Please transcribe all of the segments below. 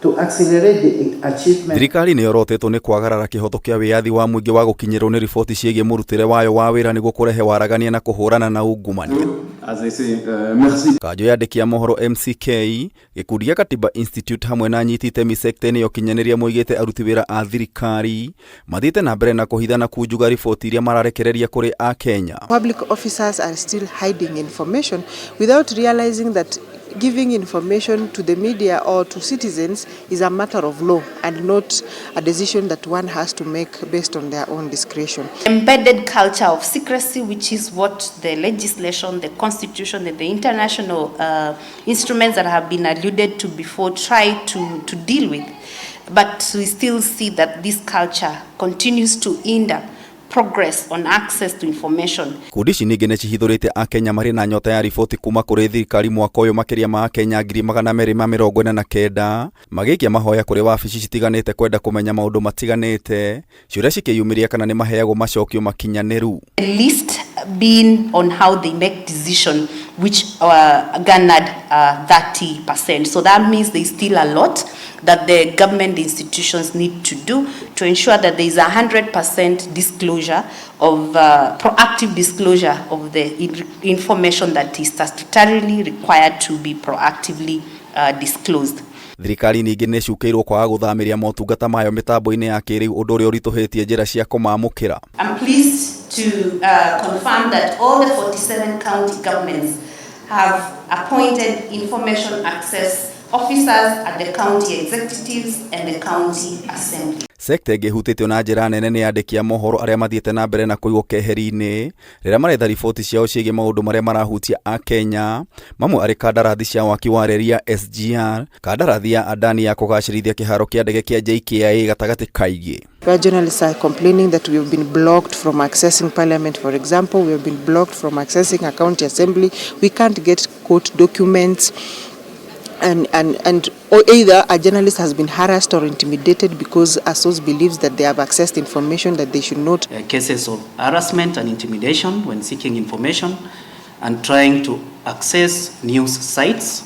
To accelerate the achievement Thirikari nĩ yorotetwo nĩ kwagarara kĩhoto kĩa wĩyathi wa mũingĩ wa gũkinyĩrwo nĩ riboti ciĩgiĩ mũrutĩre wayo wa wĩra nĩguo kũrehe waragania na kũhũrana na ungumania. As I say, merci. Kanjũ ya andĩki a mohoro MCK, gĩkundi gĩa Katiba Institute hamwe na anyiti itemi sekta-inĩ ya ũkinyanĩria moigĩte aruti wĩra a thirikari mathiĩte na mbere na kũhitha na kunjuga riboti iria mararekereria kũrĩ Akenya. Public officers are still hiding information without realizing that giving information to the media or to citizens is a matter of law and not a decision that one has to make based on their own discretion. Embedded culture of secrecy, which is what the legislation, the constitution, and the international instruments that have been alluded to before try to deal with. But we still see that this culture continues to hinder progress on access to information. Ikundi ici ningĩ nĩ cihithũrĩte Akenya marĩ na nyota ya riboti kuma kũrĩ thirikari mwaka ũyũ makĩria ma Akenya 249,000 magĩikia mahoya kũrĩ wabici citiganĩte kwenda kũmenya maũndũ matiganĩte, ciũria cikĩyumĩria kana nĩ maheagwo macokio makinyanĩru. The least being on how they make decision, which garnered 30%. So that means there's still a lot that the government institutions need to do to ensure that there is 100% disclosure of proactive disclosure of the information that is statutorily required to be proactively disclosed. Thirikari ningĩ nĩ ĩcukĩirwo kwaga gũthamĩria motungata mayo mĩtambo-inĩ ya kĩrĩu, ũndũ ũrĩa ũritũhĩtie njĩra cia kũmamũkĩra. I'm pleased to confirm that all the 47 county governments have appointed information access officers at the county executives and the county assembly. Sekta ĩngĩ ĩhutĩtio na njĩra nene nĩ andĩki a mohoro arĩa mathiĩte na mbere na kũigwo keheri-inĩ rĩrĩa maretha riboti ciao ciĩgiĩ maũndũ marĩa marahutia Akenya, mamwe arĩ kandarathi cia waki wa reri ya SGR, kandarathi ya Adani ya kũgacĩrithia kĩharo kĩa ndege kĩa JKIA gatagatĩ kaingĩ. Where journalists are complaining that we have been blocked from accessing parliament, for example, we have been blocked from accessing a county assembly, we can't get court documents, and or either a journalist has been harassed or intimidated because a source believes that they have accessed information that they should not. Cases of harassment and intimidation when seeking information and trying to access news sites,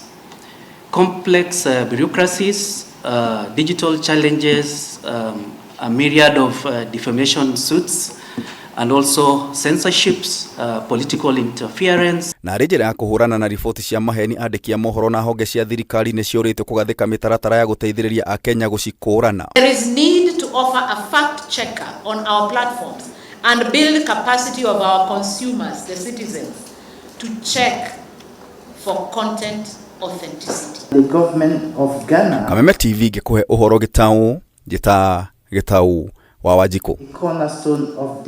complex bureaucracies, digital challenges, a myriad of defamation suits, and also censorships, political interference. Na arĩ njĩra ya kũhũrana na riboti cia maheni, andĩki a mohoro na honge cia thirikari nĩ ciũrĩtio kũgathĩka mĩtaratara ya gũteithĩrĩria Akenya gũcikũrana. There is need to offer a fact checker on our platforms and build capacity of our consumers, the citizens, to check for content authenticity. The government of Ghana, Kameme TV ngĩkũhe ũhoro gĩtaũ njĩta Gĩtaũ wa Wanjikũ. A cornerstone of